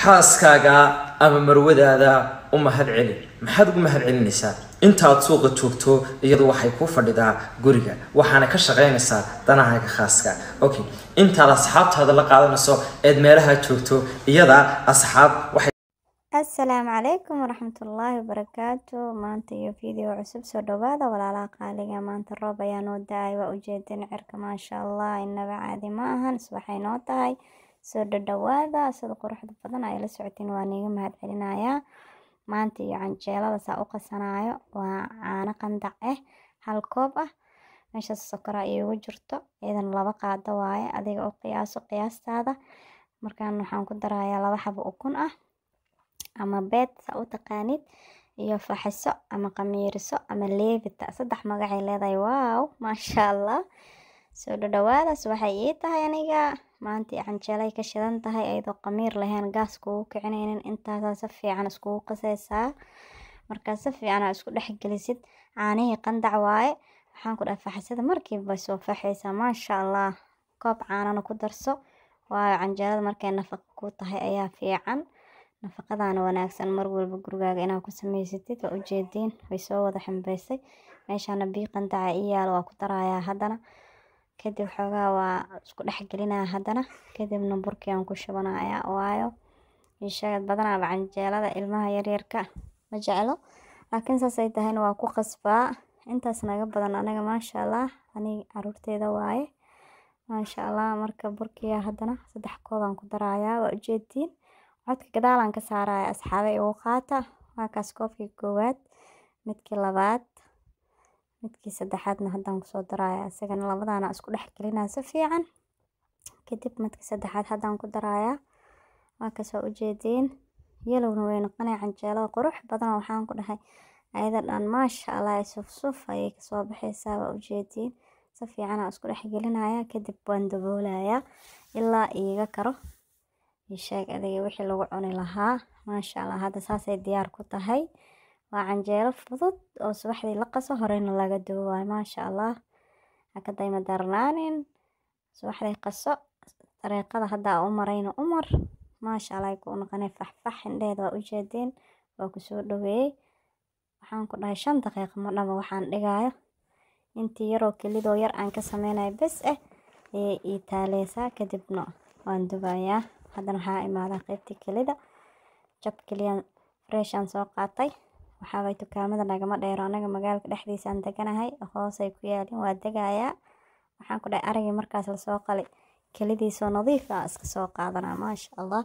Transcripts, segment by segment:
Xaaskaaga ama marwadaada u mahad celi. Maxaad ugu mahad celinaysaa? Intaad suuqa joogto, iyadu waxay ku fadhidaa guriga, waxaana ka shaqaynaysaa danahaaga khaaska. Okay, intaad asxaabtaada la qaadanayso eed meelaha joogto, iyada asxaab waxay Asalaamu calaykum waraxmatullaahi wabarakaatu. Maanta iyo video cusub, soo dhawaada walaalaha qaaliga. Maanta roob ayaa noo da-ay, waa ujeedin cirka, maasha Allah, inaba caadi ma ahan. Subaxay noo tahay, soo dhadhawaada. Sida quruxda badan ay la socotiin waa niiga mahad celinayaa. Maanta iyo canjeelada saa u qasanaayo waa caano qandac ah, hal koob ah. Meeshaas sokora iigu jirto, iyadana 2 qaado waaye, adiga u qiyaaso qiyaastaada. Markaan waxaan ku darayaa 2 xabo ukun ah ama beed saa u taqaanid, iyo faxiso ama qamiiriso ama leebita, 3 magacay leedahay. Wow, maasha Allah, soo dhadhawaadaas. Waxay ii tahay aniga maanta canjeelay ka shidan tahay, iyadoo qamiir lahayn, gaas kugu kicinaynin. Intaasaa si fiican iskugu qasaysaa. Markaa si fiican aa isku dhex gelisid, caanihii qandac waaye. Waxaan ku dhahay faxisada markiiba way soo faxaysaa, maasha Allah. Koob caanana ku darso, waayo canjeelada markay nafaqo ku tahay ayaa fiican, nafaqadaana wanaagsan mar walba gurigaaga inaad ku samaysatid. Waa ujeediin, way soo wada xambaysay. Meeshaana biyo qandaca ii yaalo, waa ku darayaa haddana. Kadib xoogaa waa isku dhex gelinaya haddana, kadibna burkii aan ku shubanayaa, waayo isheegad badanaaba canjeelada ilmaha yaryarka ma jeclo, laakiin saas ay tahayna waa ku qasbaa. Intaas naga badan anaga, maasha Allah, aniga caruurteeda waaye, maasha Allah. Marka burkiya haddana 3 koob aan ku darayaa, waa ujeediin. Codka gadaalaan ka saaraya, asxaabe igu qaata. Waa kaas koobkii koowaad, midkii labaad, midkii saddexaadna haddaan kusoo darayaa isagana. Labadaana isku dhex gelinaya si fiican. Kadib midka saddexaad haddaan ku darayaa, waa kasoo ujeediin. Yelowna way noqonaya canjeelada, qurux badan. Waxaan ku dhahay ayada dhan, maasha Allah, suf suf ayay kasoo baxaysaa, waa ujeediin. Si fiican aan isku dhex gelinaya, kadib waan daboolayaa ilaa iiga karo isheeg adiga wixii lagu cuni lahaa. Maasha Allah, hadda saasay diyaar ku tahay. Waa canjeelo fudud oo subaxdii la qaso, horeyna laga dubo waayo, maasha Allah. Ha ka dayma darnaanin, subaxdii qaso, dariiqada hadda u marayna u mar, maasha Allah, ay ku noqonay faxfax indheheeda, waa ujeediin. Waa kusoo dhaweeyey. Waxaan ku dhahay 5 daqiiqo ma dhama waxaan dhigaayo, intii yaroo kelidoo yar aan ka sameynayo bes ah ayay ii taaleysaa, kadibna waan dubayaa. Haddana waxaa imaadaa qaybtii kelida. Jab keliya fresh aan soo qaatay. Waxaa waay dukaamada nagama dheero, anaga magaalka dhexdiisa aan deganahay, hoosay ku yaalin. Waa degayaa. Waxaan ku dhahay arigii markaas lasoo qalay kelidiisoo nadiif ah iska soo qaadanaa, maasha Allah.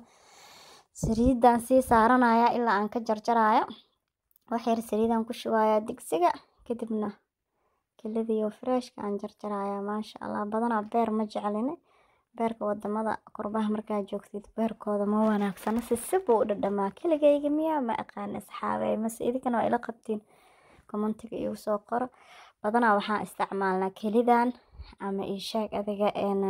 Saliidaan sii saaranayaa ilaa aan ka jarjaraayo. Wax yar saliidaan ku shubayaa digsiga, kadibna kelidii freshka aan jarjarayaa, maasha Allah. Badanaa beer ma jeclin. Beerka wadamada qurbaha markaa joogtid, beerkooda ma wanaagsana, si sibuu u dhadhamaa. Keligayga miyaa? Ma aqaan asxaabey, mase idinkana waa ila qabtiin? Commentiga igu soo qoro. Badanaa waxaan isticmaalnaa kelidan ama isheeg adiga een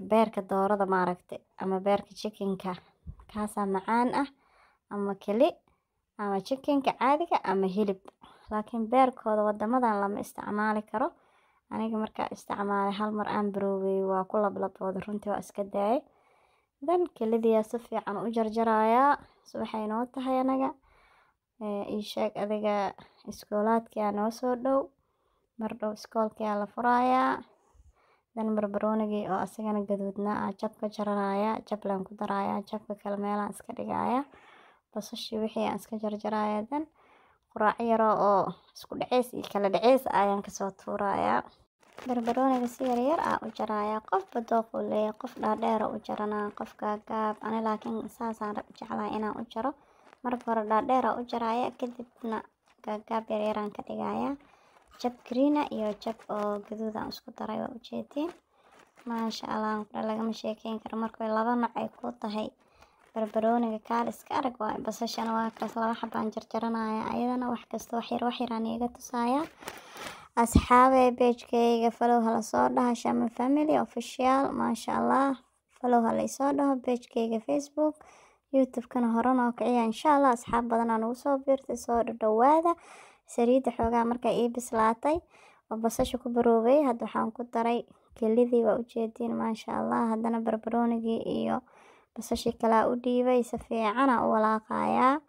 beerka doorada maaragtay, ama beerka chickenka, kaasaa macaan ah, ama keli ama chickenka caadiga ama hilib, laakiin beerkooda wadamadan lama isticmaali karo. Aniga markaa isticmaalay hal mar aan baroobay, waa ku lablabooda runtii, waa iska daayay. Dan kelidiyaa si fiican u jarjarayaa. Subaxay noo tahay anaga, ii sheeg adiga iskoolaadkii aa noo soo dhow, mar dhow iskoolkii aa la furayaa. Dan barbaroonigii oo asagana gaduudnaa aa jab ka jaranayaa, jablaan ku darayaa, jabka kale meelaan iska dhigayaa, basashii wixii aan iska jarjarayaa. Dan quraac yaro oo isku dhaceys iyo kala dhaceys ayaan kasoo tuurayaa. Barbarooniga si yar yar aa u jarayaa, qofba dooq uu leeyahay, qof dhaadheer u jaranaa, qof gaagaab. Ani laakiin saasaan jeclahay inaan u jaro. Marka hore dhaadheer aa u jaraya, kadibna gaagaab yar yaraan ka dhigayaa. Jab green ah iyo jab oo gaduud aan isku daray, waa ujeediin, maasha Allah, lagama sheekeyn karo. Marka laba nooc ay ku tahay barbarooniga, kaal iska arag waay. Basashana waa kaas, 2 xabaan jarjaranaya ayadana. Wax kasta wax yar wax yaraan iiga tusaaya. Asxaabe, pagekayga follow hala soo dhaho, Shama Family Official, maasha Allah. Follow hala isoo dhaho pagekayga Facebook, YouTube-kana hore noo kiciya, insha Allah. Asxaab badan aa nagu soo biirtay, soo dhadhawaada. Saliidda xoogaa markay ii bislaatay oo basasha ku baroobay, hadda waxaan ku daray kelidii, waa ujeediin, maasha Allah. Haddana barbaroonigii iyo Basashii kalaa u dhiibay, si fiicana u walaaqayaa.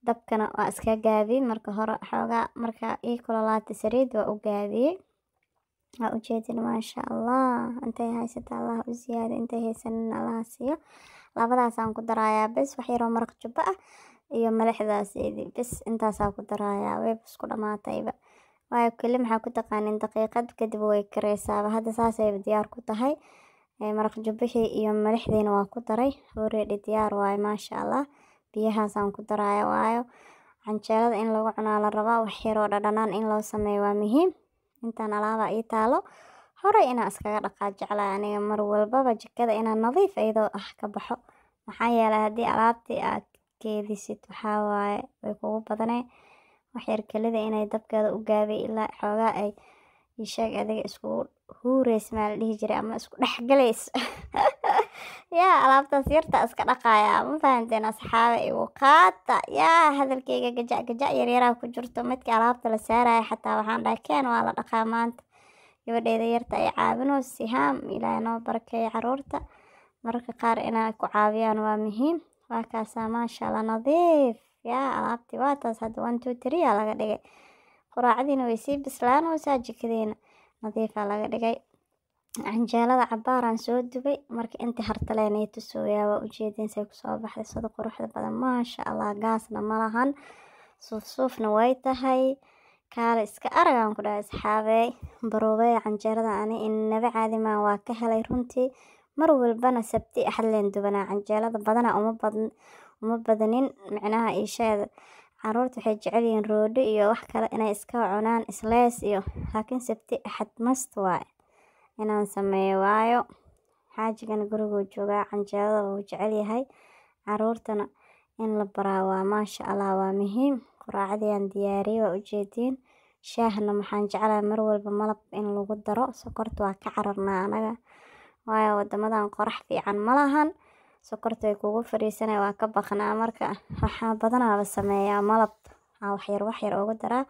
Dabkana waa iska gaabiyey marka hore xoogaa, marka ii kululaatay saliid waa u gaabiyey. Waa ujeedin, maasha Allah. Intay haysata Allah u ziyaado, intay haysanin Allah siiyo. Labadaasaan ku darayaa bes, wax yaroo maraq jubbo ah iyo milixdaas bes, intaasaa ku darayaa. Way isku dhamaatayba, waayo keli maxaa ku taqaanin, daqiiqad kadib way kareysaaba. Hadda saasay diyaar ku tahay. Maraq jubbihii iyo milixdiina waa ku daray, already diyaar waaye, maasha Allah. Biyahaasaan ku daraya, waayo canjeelada in lagu cunaa la rabaa, wax yaroo dhadhanaan in loo sameeyo waa muhiim. Intaan alaaba ii taalo horey inaan iskaga dhaqaa jeclaa aniga, mar walbaba jikada inaan nadiif iyadoo ah ka baxo, maxaa yeelay haddii alaabtii aad keedisid waxaa waaye way kugu badanee. Wax yar kelida inay dabkeeda u gaabay ilaa xoogaa ay isheeg adiga iskugu huureys, maa la dhihi jiray, ama isku dhexgalays yaa, alaabtaas yarta iska dhaqaaya. Ma fahanteen asxaabe? Igu qaata yaa hadalkayga, gajac gajac yaryaraa ku jirto. Midka alaabta la saaraya xataa waxaan dhahay keen, waa la dhaqaa maanta. Gabadheeda yarta ay caawino, Sihaam, Ilaahay noo barakeeyo. Caruurta mararka qaar inay ku caawiyaan waa muhiim. Waa kaasaa, maasha Allah, nadiif yaa alaabtii waa taas. Hadda one two three aa laga dhigay, quraacdiina way sii bislaanaysaa, jikadiina nadiifaa laga dhigay. Canjeelada cabaaraan soo dubay, marka intii hartaleen tusooyaa. Waa ujeedin say kusoo baxday, sida quruxda badan, maasha Allah. Gaasna ma lahan, suuf suufna way tahay, kaale iska aragaan ku dhahay asxaabey. Baroobey canjeelada, ani inaba caadi maan, waa ka helay runtii. Mar walbana Sabti Axad leen dubanaa canjeelada, badanaa uma badanin micnaha iisheeda. Caruurta waxay jecel yihiin roodhi iyo wax kale inay iska cunaan, islees iyo, laakiin Sabti Axad must waaye inaan sameeyo, waayo xaajigana guriguu joogaa, canjeelada wuu jecel yahay. Caruurtana in la baraa waa maasha Allah, waa muhiim. Quraacdii aan diyaariyey waa ujeediin. Shaahna waxaan jeclahay mar walba malab in lagu daro, sokorta waa ka cararnaa anaga, waayo wadamadan qorax fiican ma lahan, sokorta way kugu fariisanay, waa ka baqnaa. Marka waxaa badanaaba sameeyaa malab aa waxyar waxyar ugu daraa.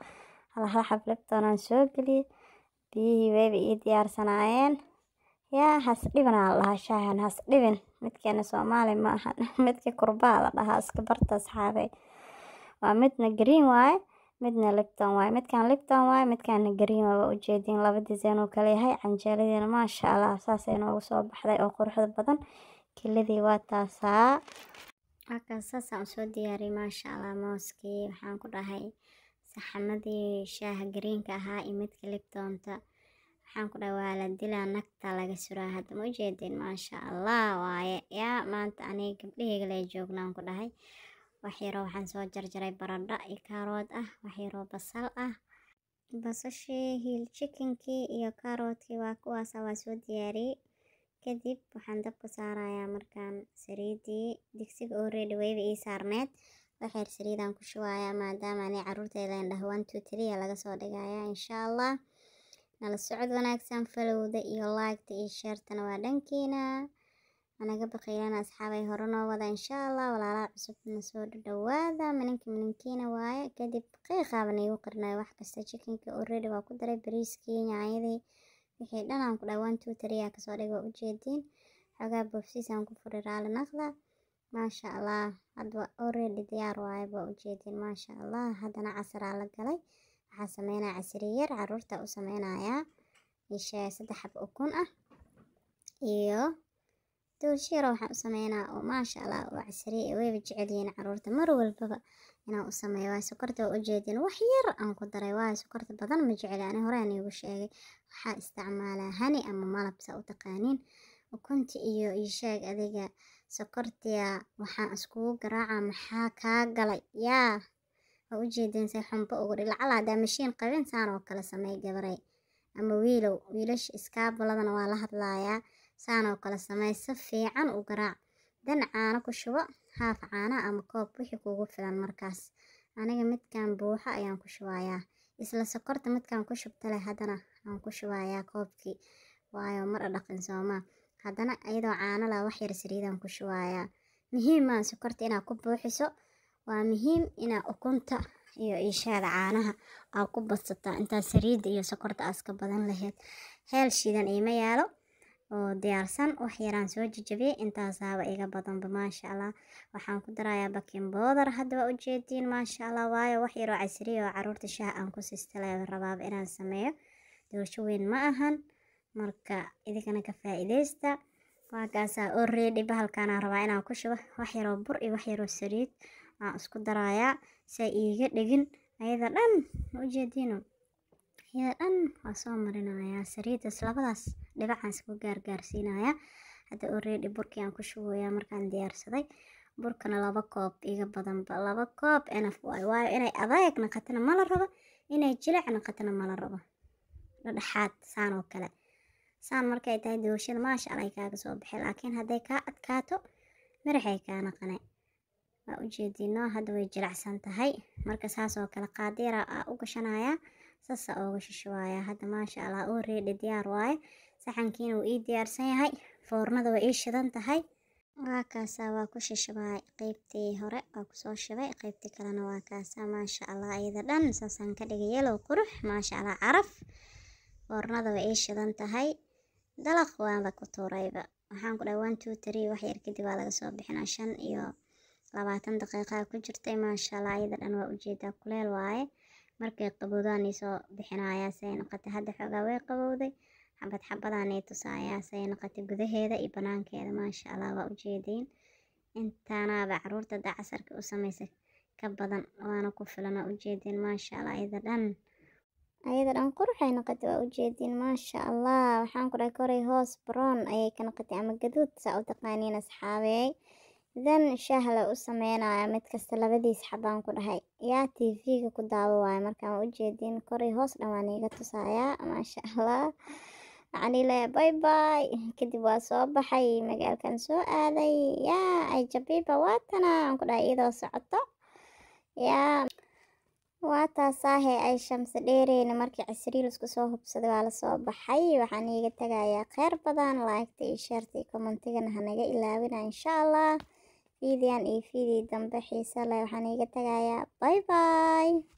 Hal hal xab Lipton aan soo geliyey, biyihii wayba ii diyaarsanaayeen. Yaa has dhibin aa la dhahaa shaahan, has dhibin. Midkeena Soomaali ma ahan, midka kurbaa la dhahaa. Iska barta asxaabey, waa midna green waaye, midna Lipton waaye. Midkaan Lipton waaye, midkaana green waaye. Waa ujeediin, laba design uu kala yahay. Canjeeladiina maasha Allah saasay noogu soo baxday oo quruxda badan. Kiladii waa taasaa, halkaas saasaan usoo diyaariyey, maasha Allah. Mooskii waxaan ku dhahay, saxamadii shaaha greenka ahaa iyo midka Liptonta, waxaan ku dhahay waa la dilaa, nagta laga suraa hadda. Ma ujeedin? Maasha Allah waaye. Yaa maanta aniga gabdhahayga lay joognaan ku dhahay. Wax yaroo waxaan soo jarjaray baradho iyo kaarood ah, wax yaroo basal ah, basashii, hiil chickenkii iyo kaaroodkii, waa kuwaasa, waa soo diyaariyey. Kadib waxaan dabka saarayaa markaan saliidii digsiga, already wayba ii saarneed. Waxyar saliidaan ku shubayaa, maadaama ani caruurtayda indhaha one two three laga soo dhigayaa, insha Allah. Nala socod wanaagsan, followda iyo liketa iyo sharetana waa dhankiina, anaga baqiilana asxaabay, hore noo wada, insha Allah. Walaalaha cusubna soo dhawaada, mininka mininkiina waaye. Kadib qiiqaaba niigu qarinayo wax kasta. Chickenka already waa ku daray, bariiskii, yaanyadii, wixii dhan aan ku dhahay one two three aa kasoo dhigay, waa ujeediin. Xoogaa boofsiis aan ku furay, raali naqda. Maasha Allah, hadda waa already diyaar waaye, waa ujeediin, maasha Allah. Haddana casaraa la galay, waxaa sameynaya casri yar caruurta u sameynayaa, isha 3 xab ukun ah iyo doolsho yar waxaan u sameynaa oo maasha Allah oo casriye, wayba jecel yihiin caruurta mar walbaba inaan u sameeyo. Waayo sokorta waa ujeedin, wax yar aan ku daray, waayo sokorta badan ma jeceli ani, hore aan iigu sheegay. Waxaa isticmaalaa honey ama malab, saa u taqaaniin. Ukunta iyo isheeg adiga sokortiya waxaan iskugu garaaca, maxaa kaa galay yaa? Waa ujeedin say xumbo ugu dhig. Lacala haddaa mashiin qabin, saan oo kale sameey gabaray ama wiilow. Wiilasha iskaabuladana waa la hadlayaa, saan oo kale samey, si fiican u garaac, dan caano ku shubo, haaf caana ama koob, wixii kugu filan markaas. Aniga midkan buuxa ayaan ku shubayaa, isla sokorta midkan ku shubta leh haddana aan ku shubayaa koobkii, waayo mar dhaqin sooma. Haddana iyadoo caano lah wax yar saliidaan ku shubayaa. Muhiim maa sokorta inaad ku buuxiso, waa muhiim inaa ukunta iyo ishaada caanaha aa ku badsataa intaa saliidda iyo sokorta aad iska badan lahayd. Heel shiidan iima yaalo. oo diyaarsan. Wax yaraan soo jajabiyey, intaasaaba iga badanba maasha Allah. Waxaan ku darayaa baking powder hadda, waa ujeediin maasha Allah, waayo wax yaroo casriya oo caruurta shaah aan ku siistalay rabaaba inaan sameeyo. Doolsho weyn ma ahan, marka idinkana ka faa'iidaysta. Waa kaasaa already bahalkaanaan rabaa inaan ku shubo wax yaroo bur iyo wax yaroo saliid aan isku darayaa si ay iiga dhegin ayada dhan. Ma ujeediino? Iyada dhan waa soo marinayaa saliidaas, labadaas dhibacaan isku gaargaarsiinayaa. Hadda already burkii aan ku shubayaa markaan diyaarsaday. Burkana 2 koob iga badanba, 2 koob enough waayo, waayo inay adeeg noqotana ma la rabo, inay jilic noqotana ma la rabo, dhexdhexaad saan oo kale. Saan markay tahay doolshada maasha Allah ay kaaga soo bixi, laakiin hadday kaa adkaato miraxay kaa naqanay. Waa ujeediinoo hadda way jilicsan tahay. Marka saas oo kale qaadiira aa u gashanayaa, saasa ooga shishubayaa. Hadda maasha Allah already diyaar waaye, saxankiina wuu ii diyaarsan yahay, foornada way ii shidan tahay. Waa kaasaa, waa ku shishubay qeybtii hore, waa kusoo shubay qeybtii kalena. Waa kaasaa maasha Allah, iyada dhan saasaan ka dhigay yellow qurux maasha Allah caraf. Foornada way ii shidan tahay, dalaq waanba ku tuurayba. Waxaan ku dhahay 1 2 3, wax yar kadib waa laga soo bixinaa. 25 daqiiqa ku jirtay maasha Allah. Iyada dhan waa ujeedaa, kuleel waaye. Markay qabowdaan ii soo bixinayaa say noqotay. Hadda xoogaa way qabowday, xabad xabadaan ii tusayaa say noqotay gudaheeda iyo banaankeeda maasha Allah. Waa ujeediin, intaanaaba caruurta hadda casarka u samaysay ka badan waana ku filan. Waa ujeediin maasha Allah, iyada dhan quruxay noqotay, waa ujeediin maasha Allah. Waxaan ku dhahay koray hoos brown ayay ka noqotay ama gaduud saa u taqaaniin asxaabeey. Then shaah la u sameynaya mid kasta labadiis xabaan ku dhahay yaa TV-ga ku daawo waayo. Markaan waa ujeediin, koray hoos dhan waan iiga tusayaa maasha Allah. Waxaan leeyahay bye bye. Kadib waa soo baxay, magaalkan soo aaday. Yaa ay jabiiba waatana aan ku dhahay iyadoo socoto. Yaa waa taasaahe ay Shamsi dheereyna. Markii casriil isku soo hubsaday waa lasoo baxay. Waxaan iiga tagayaa kheyr badan, like-ta iyo share-ta iyo comment-igana hanaga ilaawina insha Allah. Fiidiyan iyo fiidii dambe xiise leh waxaan iiga tagayaa bye bye.